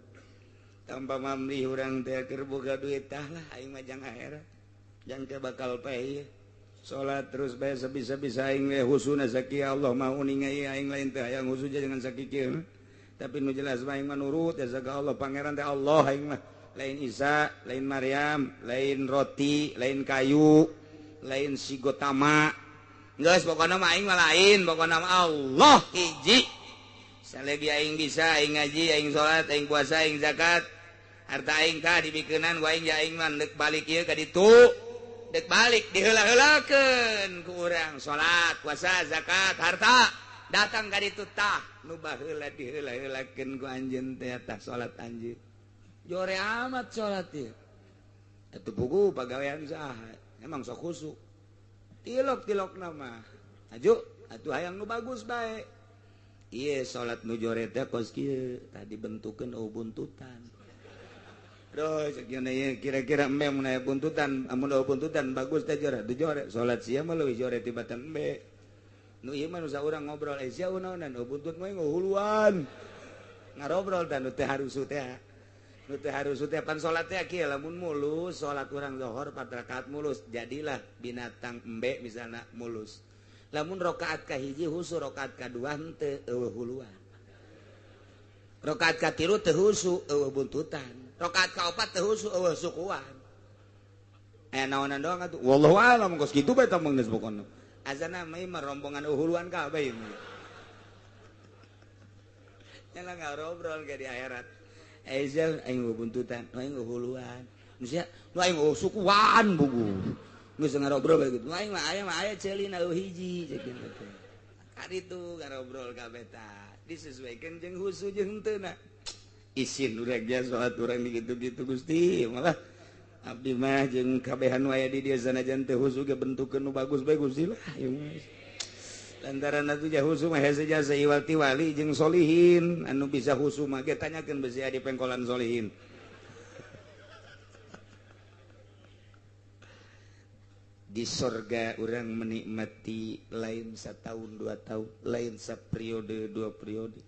Tanpa mamlih urang teh keur boga duit tah lah aing mah jang akhirat. Jang teh bakal paeh. Salat terus bae sabisa-bisa aing we husuna sakieu Allah mah uninga ieu aing lain teh hayang husu jangan sakieu. Tapi nu jelas mah aing mah nurut ya ka Allah pangeran teh Allah aing mah. Lain Isa, lain Maryam, lain roti, lain kayu, lain si Gotama. Geus pokona mah aing mah lain, pokona mah Allah hiji. Salagi aing bisa, aing ngaji, aing salat, aing puasa, aing zakat. Harta aing tah dibikeunan ku aing ja aing mah deuk balik ieu ka ditu. Deuk balik diheula-heulakeun ku urang salat, puasa, zakat, harta. Datang ka ditu tah nu baheula diheula-heulakeun ku anjeun teh tah salat anjeun. Jore amat salat ieu. Atuh pugu pagawean saha? Emang sok khusuk. Tilok-tilok nama. Aju, atuh hayang nu bagus bae. Ieu salat nu jore teh kos kieu, tadi bentukeun eueuh buntutan. Duh, sekian ieu kira-kira embe mun aya buntutan, amun eueuh buntutan bagus teh jore, teu jore. Salat sia mah leuwih jore tibatan embe. Nu ieu mah nu saurang ngobrol, eh sia naonan eueuh buntut mah ngahuluan. Ngarobrol tah nu teh harusu teh. Nu teh harusu teh pan salat teh kieu lamun mulus, salat urang zuhur 4 rakaat mulus, jadilah binatang embe misalna mulus. Lamun rakaat kahiji husu, rakaat kadua henteu eueuh huluan. Rakaat katilu teu husu eueuh buntutan. Rakaat kaopat teu husu eueuh sukuan. Aya naonan doang atuh. Wallahu a'lam kos kitu bae tah geus pokona. Azana mah ieu mah rombongan huluan kabeh ieu mah. Nya ngarobrol ge di akhirat. Ezel aing buntutan, aing huluan. Nu sia, nu aing sukuan bugu. Geus ngarobrol bae kitu. Aing mah aya mah aya ceulina eueuh hiji ceuk teh. Kaditu ngarobrol kabeh tah. Disesuaikan jeung husu jeung henteu na. Isin urang ge salat urang dikitu-kitu Gusti, malah abdi mah jeung kabehan wae di dieu sanajan teu husu ge bentukeun nu bagus bae Gusti lah ieu mah. Lantaran atuh jah husu mah hese jasa iwal ti wali jeung solihin anu bisa husu mah ge tanyakeun besi di pengkolan solihin. Di sorga orang menikmati lain setahun 2 tahun, lain saperiode 2 periode,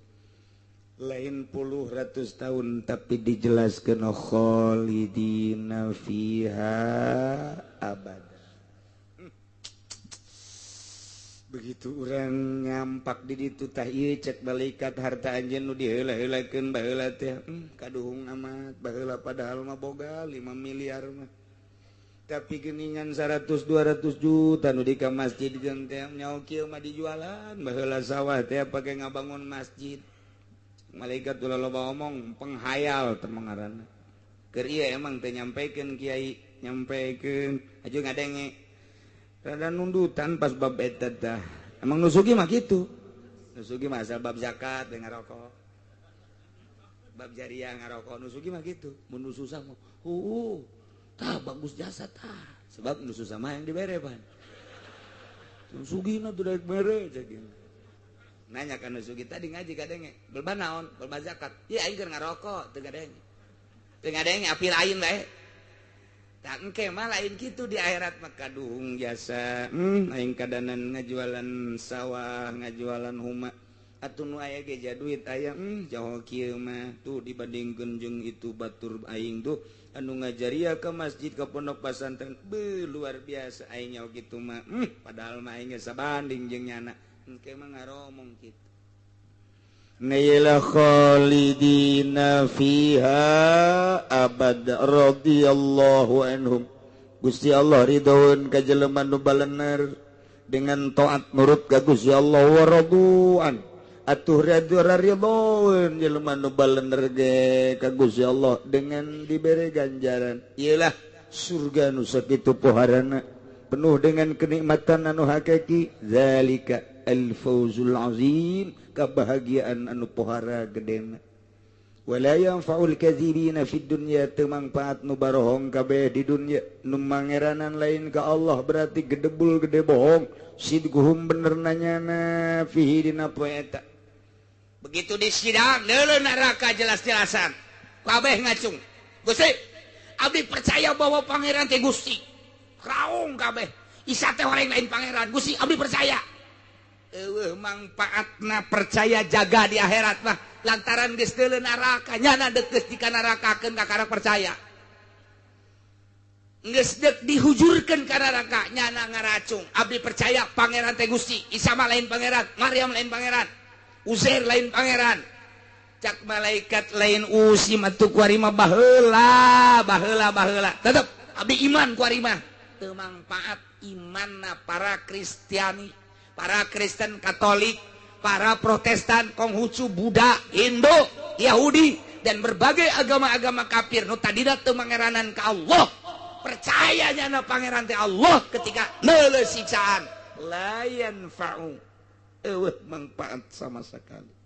lain puluh ratus tahun, tapi dijelaskan khalidina fiha abada. Begitu orang nyampak di ditu tah ieu cek malaikat harta anjeun nu diheula-heulakeun baheula teh kaduhung amat baheula padahal mah boga 5 miliar mah. Tapi geningan 100 200 juta nu di ka masjid jeung teh nyaho kieu mah dijualan baheula sawah teh pake ngabangun masjid. Malaikat ulah loba omong penghayal teh ngaranna. Keur ieu emang teh nyampaikan kiai, nyampaikan aju ngadenge. Rada nundutan pas bab eta tah. Emang nu sugih mah kitu. Nu sugih mah asal bab zakat teh ngarokok. Bab jariah ngarokok, nu sugih mah kitu. Mun nu susah mah, heuh, tah bagus jasa tah. Sebab nu susah mah yang dibere pan. Nu sugihna teu daek mere cek. Nanya kan nu sugih tadi ngaji kadenge, belba naon? Belba zakat. Ieu aing keur ngarokok teu ngadenge. Teu ngadenge api lain bae. Tak engke mah lain kitu di akhirat mah kaduhung jasa. Aing kadanan ngajualan sawah, ngajualan huma. Atuh nu aya ge duit aya, jauh kieu mah tuh dibandingkeun jeung itu batur aing tuh anu ngajaria ke masjid ke pondok pesantren, beuh luar biasa aing nyaho kitu mah. Padahal mah aing geus sabanding jeung nyana. Engke mah ngaromong kitu. Naila khalidina fiha abad radhiyallahu anhum. Gusti Allah ridhoeun ka jelema nu balener dengan taat nurut ka Gusti Allah wa raduan. Atuh ridhoeun jelema nu balener ge ka Gusti Allah dengan dibere ganjaran. Iyalah surga nu sakitu poharana penuh dengan kenikmatan anu hakiki. Zalika al-fawzul azim, kebahagiaan anu pohara gedena. Wala yanfa'ul kadzibina fid dunya, teu mangfaat nu barohong kabeh di dunya. Nu mangeranan lain ka Allah berarti gedebul gede bohong. Sidguhum bener nanyana fihi dina poe eta. Begitu di sidang deuleu neraka jelas-jelasan kabeh ngacung. Gusti, abdi percaya bahwa pangeran teh Gusti. Raung kabeh. Isa teh orang lain pangeran. Gusti, abdi percaya. Eueuh mangfaatna percaya jaga di akhirat mah lantaran geus deuleu neraka nyana deukeut di ka nerakakeun kakara percaya. Geus deuk dihujurkeun ka neraka nyana ngaracung. Abdi percaya pangeran teh Gusti, Isa mah lain pangeran, Maryam lain pangeran, Uzair lain pangeran. Cak malaikat lain usi mah tu kuari mah baheula, baheula, baheula. Tetep abdi iman kuari mah. Teu mangfaat imanna para Kristiani, para Kristen Katolik, para Protestan, Konghucu, Buddha, Hindu, Yahudi, dan berbagai agama-agama kafir nu tadina teu mangeranan ka Allah. Percaya nyana pangeran teh Allah ketika neuleuh siksaan la yanfa'u, eueuh manfaat sama sekali.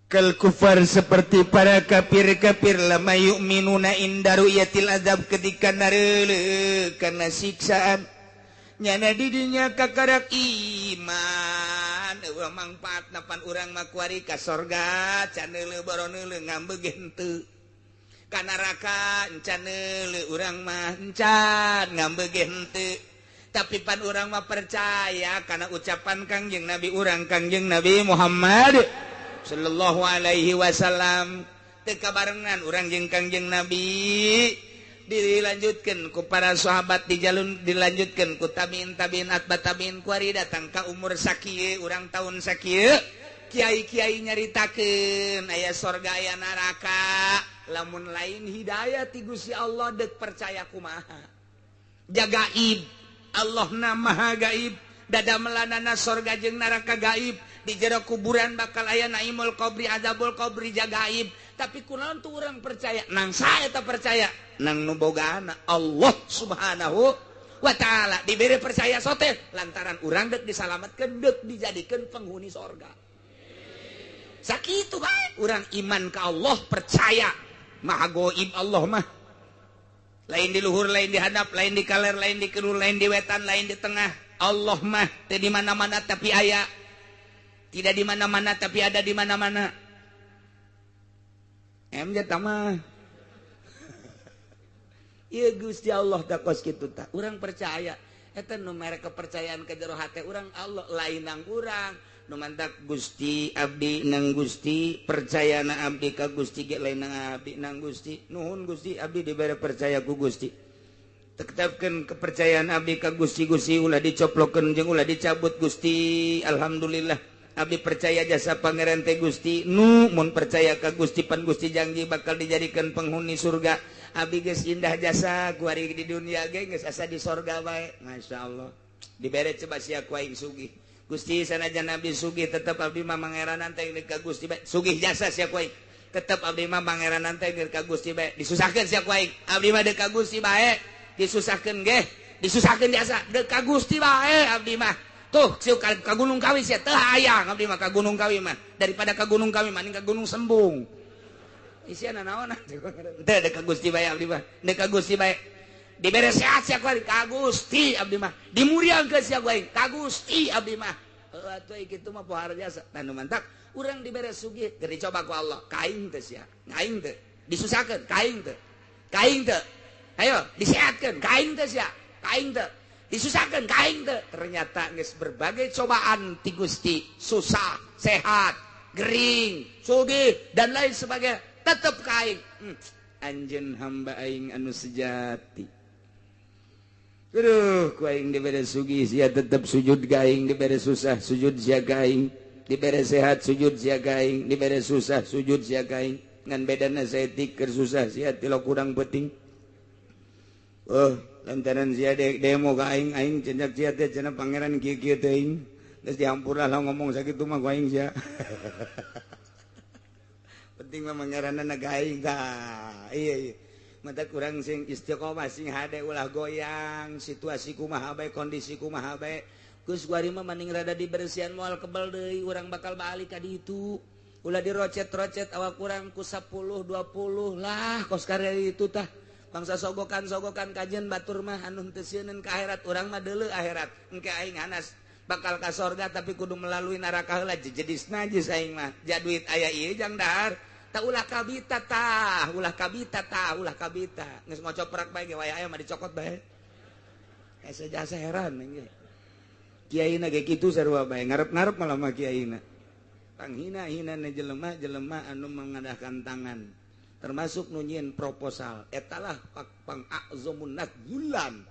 Kal kufar, seperti para kafir-kafir, lama yu'minuna inda ru'yatil azab, ketika nareuleuh kana siksaan nyana didinya kakarak iman. Eueuh mangfaatna pan urang mah kuari ka sorga can neuleuh boro neuleuh ngambeu ge henteu. Ka neraka encan neuleuh urang mah encan ngambeu ge henteu. Tapi pan urang mah percaya kana ucapan Kangjeng Nabi urang, Kangjeng Nabi Muhammad sallallahu alaihi wasallam. Teu kabarengan urang jeung Kangjeng Nabi dilanjutkan ku para sahabat, dijalun dilanjutkan ku tabiin tabiin atba tabiin kuari datang ka umur sakieu urang tahun sakieu kiai-kiai nyaritakeun aya sorga aya neraka. Lamun lain hidayah ti Gusti Allah deuk percaya kumaha. Jagaib Allah na maha gaib, dada melanana sorga jeung neraka gaib, di jero kuburan bakal aya naimul qabri azabul qabri jagaib. Tapi kunaon tuh urang percaya? Nang saya tak percaya nang nu bogaana Allah Subhanahu wa ta'ala. Diberi percaya sote lantaran urang deuk disalametkeun, deuk dijadikeun penghuni sorga. Sakitu bae urang iman ka Allah, percaya maha goib Allah mah. Lain di luhur, lain di hadap, lain di kaler, lain di kidul, lain di wetan, lain di tengah. Allah mah teu di mana-mana tapi aya. Tidak di mana-mana tapi ada di mana-mana. Em jatah mah. Ieu Gusti Allah da kos kitu tah. Urang percaya. Eta nu mere kepercayaan ke jero hate urang Allah, lain nang urang. Nu mantak Gusti abdi nang Gusti, percaya na abdi ka Gusti ge lain nang abdi nang Gusti. Nuhun Gusti, abdi dibere percaya ku Gusti. Tetapkeun kepercayaan abdi ka Gusti, Gusti ulah dicoplokeun jeung ulah dicabut Gusti. Alhamdulillah abdi percaya jasa pangeran teh Gusti. Nu mun percaya ka Gusti pan Gusti janji bakal dijadikan penghuni surga. Abdi geus indah jasa kuari di dunia ge geus asa di sorga bae. Masyaallah. Dibere coba sia ku aing sugih. Gusti sanajan abdi sugih tetep abdi mah mangeranan teh ka Gusti bae. Sugih jasa sia ku aing. Tetep abdi mah pangeranan teh keur ka Gusti bae. Disusahkeun sia ku aing. Abdi mah deuk ka Gusti bae. Disusahkeun geh, disusahkeun jasa deuk ka Gusti bae abdi mah. Tuh, sieu ka Gunung Kawi sia teu hayang abdi mah ka Gunung Kawi mah. Daripada ka Gunung Kawi mending ka Gunung Sembung. Isiana naonan? Teu deuk ka Gusti bae abdi mah. Deuk ka Gusti bae. Dibere sehat sia ku aing ka Gusti abdi mah. Dimuriangkeun sia ku aing ka Gusti abdi mah. Heuh atuh kitu mah pohara jasa. Tah nu mantak urang dibere sugih keur dicoba ku Allah. Ka aing teh sia, aing teh disusahkeun ka aing teh. Ka aing teh. Ayo disehatkeun ka aing teh sia, ka aing teh. Disusahkeun ka aing teh. Ternyata geus berbagai cobaan ti Gusti, susah, sehat, gering, sugih dan lain sebagainya, tetep ka aing. Anjeun hamba aing anu sejati. Aduh, ku aing dibere sugih sia tetep sujud ka aing, dibere susah sujud sia ka aing, dibere sehat sujud sia ka aing, dibere susah sujud sia ka aing. Ngan bedana saeutik keur susah sia tilo kurang penting. Oh, lantaran sia demo ka aing, aing cendak sia teh cenah pangeran kieu-kieu teuing. Geus dihampura lah ngomong sakitu mah ku aing sia. Penting mah pangeranna ka aing tah. Iya iya. Mata kurang sing istiqomah sing hade ulah goyang situasi kumaha bae kondisi kumaha bae. Geus kuari mah maning rada dibersihan moal kebel deui urang bakal balik ka ditu. Ulah dirocet-rocet awak kurang ku 10 20 lah kos karya itu tah. Bangsa sogokan-sogokan kajian batur mah anu teu sieun ka akhirat urang mah deuleu akhirat. Engke aing hanas bakal ka sorga tapi kudu melalui neraka heula jejedis najis aing mah. Ja duit aya ieu jang dahar. Tah ulah kabita tah, ulah kabita tah, ulah kabita. Geus ngocoprak bae ge waya aya mah dicokot bae. Asa jasa heran ge. Kiaina ge kitu sarua bae, ngarep-ngarep malah mah kiaina. Panghina-hinana jelema-jelema anu mengadahkan tangan. Termasuk nu nyieun proposal. Eta lah pang a'zamun nas gulam.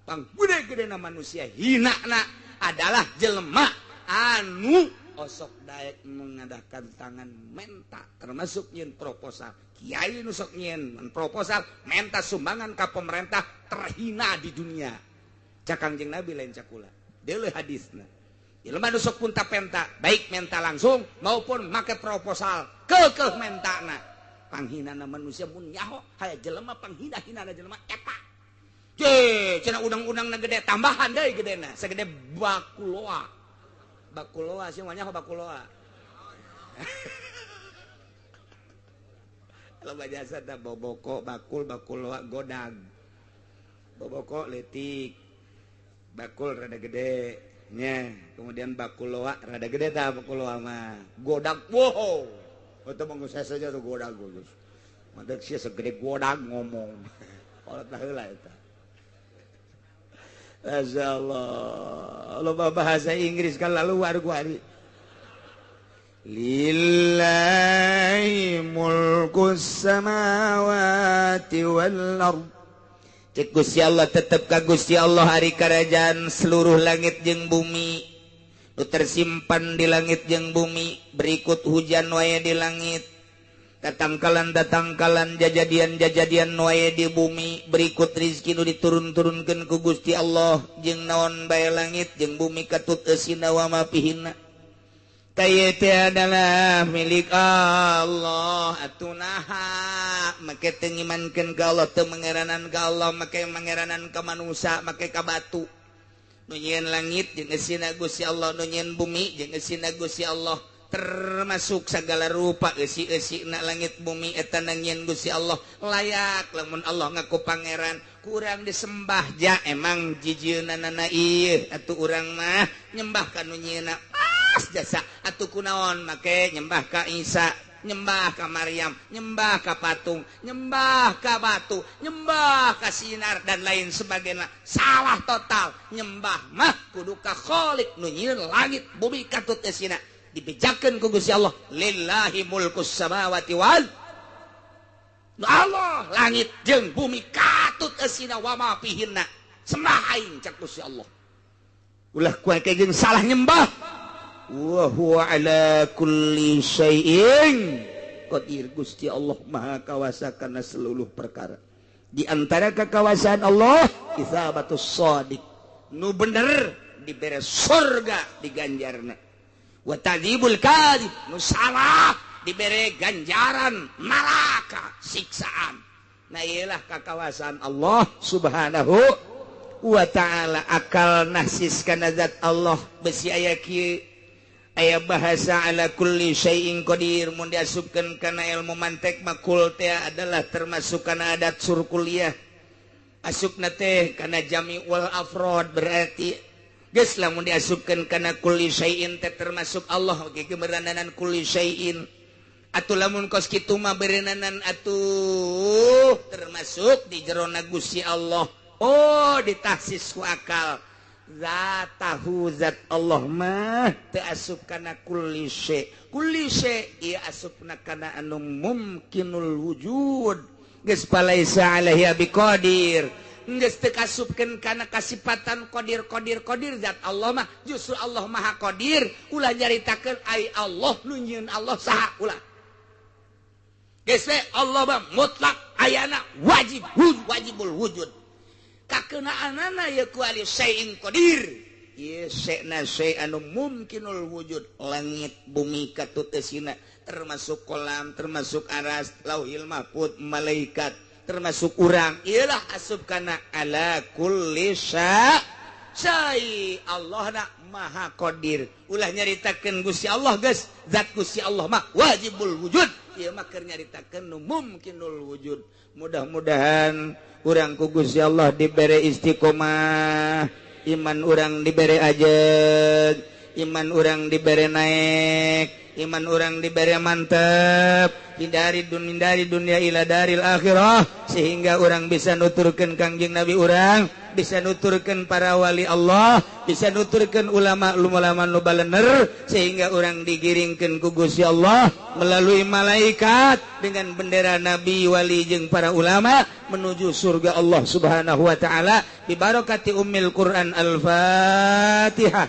Pang gede-gedena manusia hinana adalah jelema anu osok daek mengadahkan tangan menta, termasuk nyieun proposal. Kiai nu sok nyieun proposal menta sumbangan ka pemerintah terhina di dunia. Cak Kangjeng Nabi lain cakula. Deuleu hadisna. Jelema nu sok punta penta, baik menta langsung maupun make proposal, keukeuh mentana. Panghinana manusia mun nyaho haya jelema panghina-hinana jelema eta. Je, cenah udang-udangna gede tambahan deui gedena, sagede bakuloa. Bakuloa sih mah nyaho bakuloa. Loba jasa tah boboko bakul bakuloa godag. Boboko leutik. Bakul rada gede nya, kemudian bakuloa rada gede tah bakuloa mah. Godag wow. Eta mah geus saja tuh godag geus. Mantek sia segede godag ngomong. Kolot baheula eta. Masya Allah, loba bahasa Inggris kan lalu war-wari. Lillahi mulkus samawati wal ard. Cek Gusti Allah tetep ka Gusti Allah ari kerajaan seluruh langit jeung bumi. Nu tersimpan di langit jeung bumi, berikut hujan wae di langit. Tatangkalan-tatangkalan jajadian-jajadian wae di bumi, berikut rizki nu diturun-turunkeun ku Gusti Allah jeung naon bae langit jeung bumi katut eusina wa ma fihinna. Taya teh adalah milik Allah. Atuh naha make teu ngimankeun ka Allah, teu mangeranan ka Allah, make mangeranan ka manusia, make ka batu. Nu nyieun langit jeung eusina Gusti Allah, nu nyieun bumi jeung eusina Gusti Allah. Termasuk segala rupa eusi-eusi na langit bumi eta nyieun Gusti Allah. Layak lamun Allah ngaku pangeran kurang disembah ja emang jijieunana ieu atuh urang mah nyembah ka nu nyieunna pas jasa atuh kunaon make nyembah ka Isa, nyembah ka Maryam, nyembah ka patung, nyembah ka batu, nyembah ka sinar dan lain sebagainya. Salah total. Nyembah mah kudu ka Khalik nu nyieun langit bumi katut eusina. Dibejakeun ku Gusti Allah, lillahi mulkus samawati wal Allah, langit jeung bumi katut eusina wa ma fihinna. Sembah aing cak Gusti Allah. Ulah ku jeung salah nyembah. Wa huwa ala kulli syai'in qadir. Gusti Allah maha kawasa kana seluruh perkara. Di antara kekawasaan Allah isabatus shadiq, nu bener dibere surga diganjarna. Wa tadzibul kadzib, nu salah dibere ganjaran neraka siksaan. Nah iyalah kakawasan Allah Subhanahu wa ta'ala. Akal nahsis kana zat Allah besi aya kieu aya bahasa ala kulli syai'in qadir mun diasupkeun kana ilmu mantek makul teh adalah termasuk kana adat surkuliyah asupna teh kana jami wal afrod berarti geus lamun diasupkeun kana kulli syai'in teh termasuk Allah oge keberenanan kulli syai'in atuh lamun kos kitu mah berenanan atuh termasuk di jerona Gusti Allah. Oh ditahsis ku akal zatahu zat Allah mah teu asup kana kulli syai', kulli syai' ieu asupna kana anu mumkinul wujud geus palaisa alaihi biqadir geus teu kasupkeun kana kasipatan qadir qadir qadir zat Allah mah justru Allah maha qadir. Ulah nyaritakeun ai Allah nu nyieun Allah saha ulah geus we Allah mah mutlak ayana wajib wajibul wujud kakenaanana ye ku ali syai'in qadir ieu syai'na syai' anu mumkinul wujud langit bumi katutesina termasuk kolam termasuk aras lauhil mahfud malaikat termasuk urang iyalah asup kana ala kulli syai' Allah na maha qadir. Ulah nyaritakeun Gusti Allah geus zat Gusti Allah mah wajibul wujud ieu mah keur nyaritakeun nu mumkinul wujud. Mudah-mudahan urang ku Gusti Allah dibere istiqomah, iman urang dibere ajeg, iman urang dibere naik, iman urang dibere mantep, hindari dunia ila daril akhirah sehingga urang bisa nuturkeun Kangjeng Nabi urang, bisa nuturkeun para wali Allah, bisa nuturkeun ulama-ulama nu balener sehingga urang digiringkeun ku Gusti Allah melalui malaikat dengan bendera nabi wali jeung para ulama menuju surga Allah Subhanahu wa taala bi barakati ummil Quran. Al-Fatihah.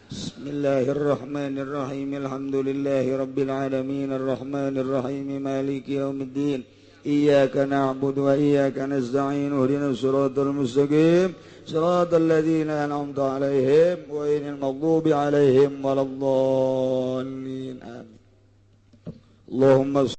Bismillahirrahmanirrahim. Alhamdulillahi rabbil alamin arrahmanir rahim maliki yaumiddin. Iyyaka na'budu wa iyyaka nasta'in ihdinas siratal mustaqim siratal ladzina an'amta 'alaihim ghairil maghdubi 'alaihim waladdallin. Amin. Allahumma